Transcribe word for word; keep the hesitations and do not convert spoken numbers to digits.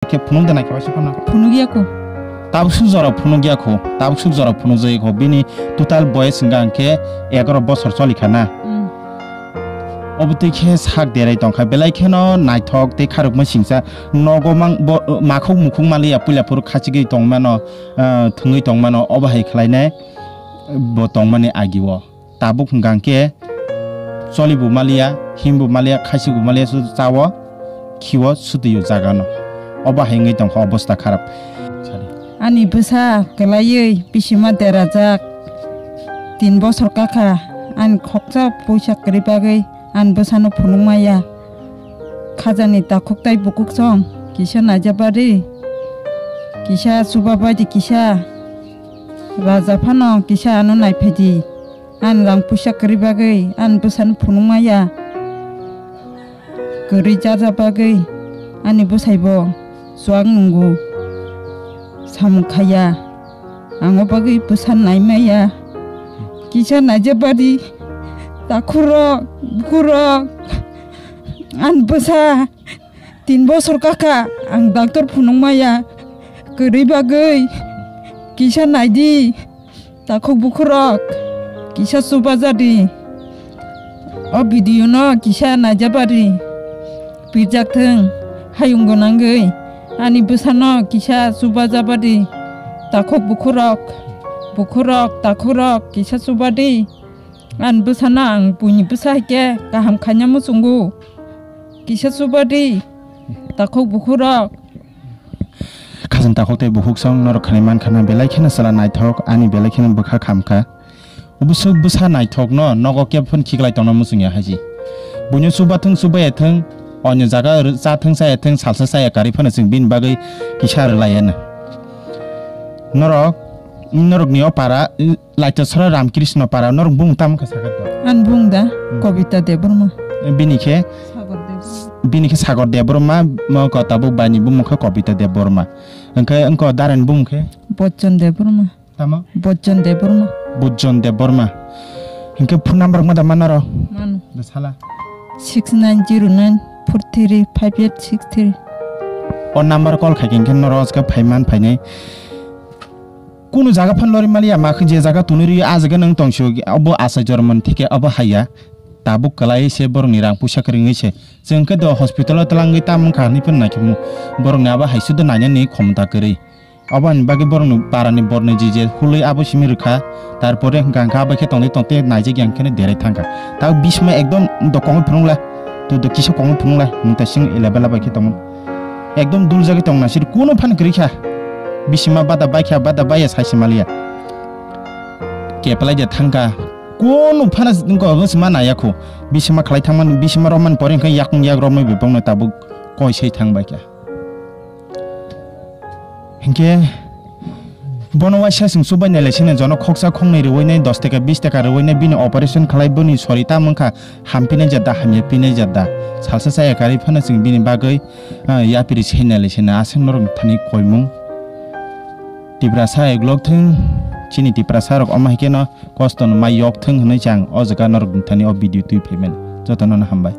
khe phunuk de naikhe waisa phano? Phunuk ya kho. Tabuk suk jora phunuk ya kho, tabuk suk jora phunuk jaya kho. Bini total boyes hwnkha hwnkhe egaroh bosor choli kha na. Hmm. Obo twi khe sak derai tong kha, belai kheno naithok tei kharokma singcha. Nogo mang bo, makhuk mukhuk maliya, puila phuru khachigwi tong mano, ah, thwngwi tong mano, obo hai khlainai bo tongmani agi o. Tabuk hwnkha hwnkhe cholibo maliya, himbo maliya, khasibo maliya, su chao, khiwo, sutio jagano. Obo hai wngwi tongkha obosta kharap. Ani bwsa kwlaiwi bisima derajak tin bosor kakha, ani khoksa puisa kwrwi bagwi ani bwsano phunukmaya. Khajani takhuk tai bukhuk song kisa naijabadi, kisa chubabadi, kisa raja phano kisa ano naiphadi. Ani rang puisa kwrwi bagwi ani bwsano phunukmaya. Kwrwi jaja bagwi ani bwsaibo chuak nungo samung khaya. Ang o bagwi bwsa naimaya. Kisa naijabadi takhurok, bukhurok, ani bwsa tin bosor kakha ang doctor phunukmaya. Kwrwi bagwi kisa naidi. Takhuk bukhurok kisa chubajadi. O video no kisa naijabadi. Pirjak thung, hayung gwnangwi ani bwsano kisa chubajabadi. Takhuk bukhurok, bukhurok, takhurok kisa chubadi. Ani bwsano ang buini bwsa hai khe kaham khaina muchungo. Kisa chubadi. Takhuk bukhurok. Khajang takhuk tei bukhuk song norok khanai man khana belai kheno chwla naithok, ani belai kheno bwkha khamkha. Obwswk bwsa naithokno nogo kebo phano khiklai tongna muchungya haji. Buino chubathwng chubaya thwng, onyo jaga rw-, chathwng chaya thwng, salsa chaya karwi phano chwng bini bagwi kisa rwlaiya na. Norok, norokni o para, Laito sora Ramkrishna para, norok bumung tamo khe sakha to? Ani bumung da Hmm. Kobita Debbarma. Bini khe? Sagar Debbarma. Bini khe Sagar Debbarma, mo ko tabuk baini bumung khe Kobita Debbarma. Hwnkhe wngko darani bumung khe? Bojjon Debbarma. Tamo? Bojjon Debbarma. Bojjon Debbarma. Hwnkhe phone number ma da manaro? Mano. Da sala. Six nine zero nine four three five eight six three. O number call khai khe hwnkhe norok khe phaiman phainai. Kunu jaga phan lori maliya, ma khe je jaga tuni ri, a jaga nang tong sio, abo asai jormon thike abo haiya. Tabuk kwlai se borokni rang puisa kwrwngwi se. Chwng khe do hospital o twlangwi tamung kha hinwi phano naikhe mu. Borokni abo hai sudo nainani khomota kwrwi. Aboni bagwi borokni parani borni je je hului abo simi rwkha. Tarpore hwnkha hwnkha abo khe tongwi tongte naijak yang kheno derai thangkha. Tabuk bisma ekdom do kongwi phunukla. Tu do kisa kongwi phunukla. Nwng ta sing level bai khe tongo. Ekdom duljagwi tong nasir, kunu phano kwrwi kha. Bisima bada bai kha, bada bai ya sai se maliya. Keplai de thang kha. Kunu phano wngkha, wngkha se ma naya kho. Bisima khlai thang man, bisima rw man pore wngkha yakung yak romwi bebak no tabuk koi sai thang bai kha. Hinkhe bono waisa chwng chubai nai lai sene jono khoksa khongnwi rwui nai, dos taka bis taka rwui nai, bini operation khlai boni sori tamo wngkha, hampinai jat da, hamya pinai jat da. Salsa chaya karwi phano chwng bini bagwi, ah, yapri se nai lai sene aswk norok thani koimung. Tiprasa eglok thung, chini Tiprasa rok omo hai kheno kosto no mai yok thung hwnwi chang o jaga norok thani o video twi phaimani. Jotono no hambai.